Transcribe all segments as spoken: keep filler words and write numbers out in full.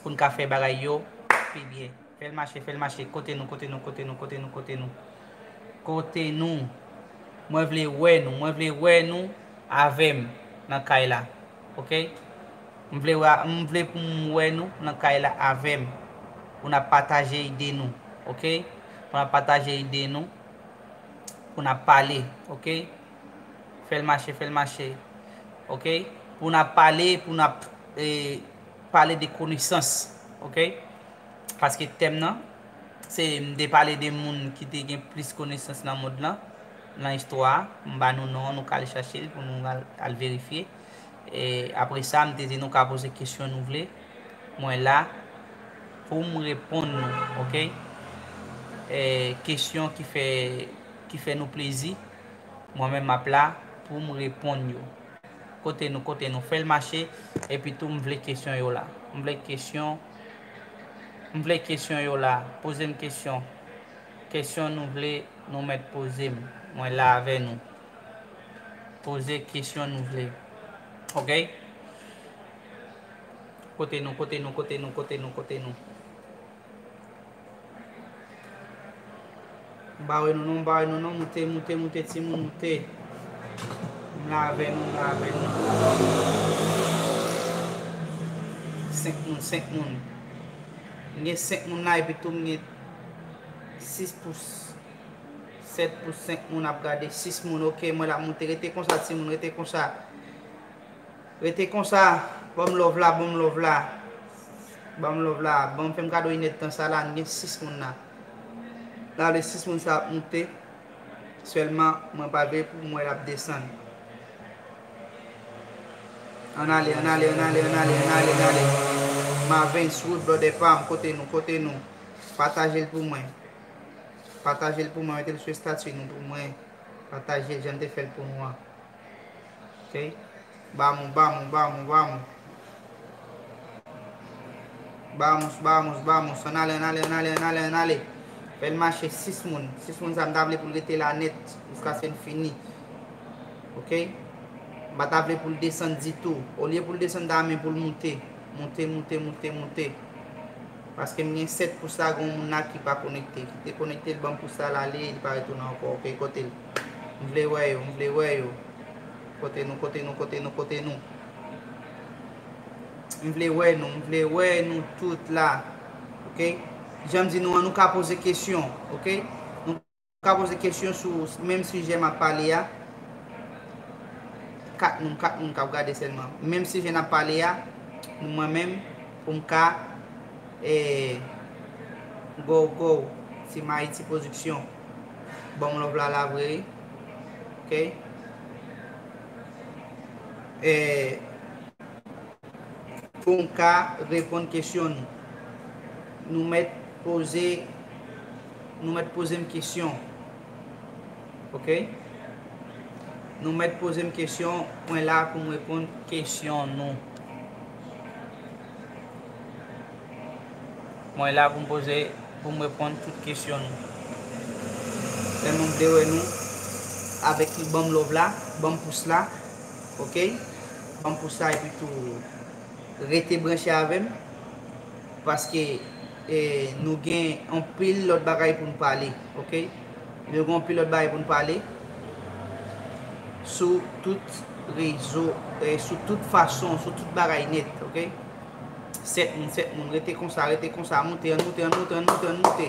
pou n ka fè bagay yo pi byen. Fè l mache, fè l mache. Kote nou, kote nou, kote nou, kote nou, kote nou. Kote nou. Mwen vle wè nou, mwen vle wè nou avè m nan kay la. Oke? M vle wè, m vle pou m wè nou nan kay la avè m. Pou n ap pataje ide nou. Oke? Pou n ap pataje ide nou. Pou n ap pale. Oke? Fè l mache, fè l mache. Oke? Pou n ap pale, pou n ap, e, pale de konesans. Oke? Paske tèm nan, se m te pale de moun ki te gen plis konesans nan mond lan, nan istwa a. M ba nou non, nou ka al chache l pou nou al, al verifye. E apre sa, m te di nou ka poze kesyon nou vle. Mwen la pou m reponn nou, oke? E kesyon ki fè, ki fè nou plezi, mwen menm m ap la pou m reponn yo. Kote nou, kote nou, fè l mache, epi tou m vle kesyon yo la. M vle kesyon, m vle kesyon yo la. Poze m kesyon. Kesyon nou vle, nou mèt poze m. Mwen la avè nou. Poze kesyon nou vle. Oke? Kote nou, kote nou, kote nou, kote nou, kote nou. M pa wè nou non, m pa wè nou non. Moute, moute, moute, timoun, moute. M la avè nou, m la avè nou. Senk moun, senk moun. M gen senk moun la, epi tou m gen sis pou, sèt pou senk moun ap gade. Sis moun, oke, mwen la moute. Rete konsa, timoun, rete konsa. Rete konsa, ban m love la, ban m love la. Ban m love la, ban m fè m kado inèdtan sa la, n gen sis moun la. N a vle sis moun sa ap moute, sèlman mwen pa vle pou m wè l ap desann. Ann ale, ann ale, ann ale, ann ale, ann ale, ann ale. Mavens, Wood, brother pa m, kote nou, kote nou? Pataje l pou mwen. Pataje l pou mwen, mete l sou estati nou pou mwen. Pataje l, jan m te fè l pou nou an. Oke? Bamou, bamou, bamou, bamou. Bamous, bamous, bamous. Ann ale, ann ale, ann ale, ann ale, ann ale. Fè l mache sis moun. Sis moun sa, m ta vle pou l rete la nèt jiskaske n fini. Oke? M pa ta vle pou l desann ditou. Olye pou l desann, ta renmen pou l moute. Moute, moute, moute, moute. Paske m gen sèt pous la, gen yon moun la ki pa konekte. Ki te konekte, l ban m pous la, l ale, li pa retounen ankò. Oke, kote l? M vle wè yo, m vle wè yo. Kote nou, kote nou, kote nou, kote nou? M vle wè nou, m vle wè nou tout la. Oke? Jan m di nou an, nou ka poze kesyon, oke? Nou ka poze kesyon sou menm sijè m ap pale a. Kat moun, kat moun k ap gade sèlman. Menm sijè n ap pale a, mwen menm, pou m ka, eh, go, go, Team Haïti Production. Ban m love la, la vre, wi. Oke? Eh, pou m ka reponn kesyon nou. Nou mèt poze, nou mèt poze m kesyon. Oke? Nou mèt poze m kesyon, mwen la pou m reponn kesyon nou. Mwen la pou m poze, pou m reponn tout kesyon nou. Sèlman m vle wè nou avèk nou, ban m love la, ban m pous la. Oke? Ban m pous la epi tou rete branche avè m. Paske, eh, nou gen anpil lòt bagay pou n pale, oke? Nou gen anpil lòt bagay pou n pale sou tout rezo, eh, sou tout fason, sou tout bagay nèt, oke? Sèt moun, sèt moun, rete konsa, rete konsa, moute, ann moute, ann moute, ann moute, ann moute.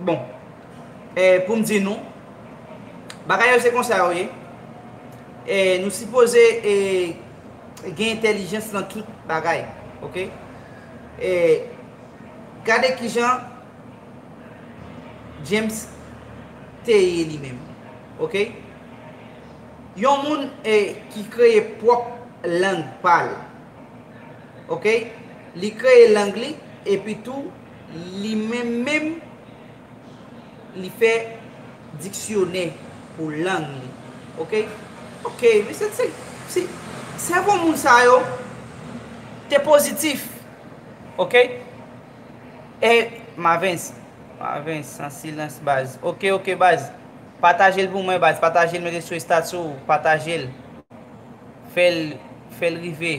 Bon, eh, pou m di nou, bagay yo se konsa yo ye. Eh, nou sipoze, eh, gen entèlijans nan tout bagay, oke? Eh, gade kijan James te ye li menm, oke? Yon moun, eh, ki kreye pwòp lang pa l, oke? Li kreye lang li, epi tou, li menm menm, li fè diksyonè pou lang li. Oke? Oke, mesye, se, se, sèvo moun sa yo te pozitif. Oke? E Mavens, Mavens, an silans, baz. Oke, oke, baz. Pataje l pou mwen, baz. Pataje l, mete sou estati w. Pataje l. Fè l, fè l rive.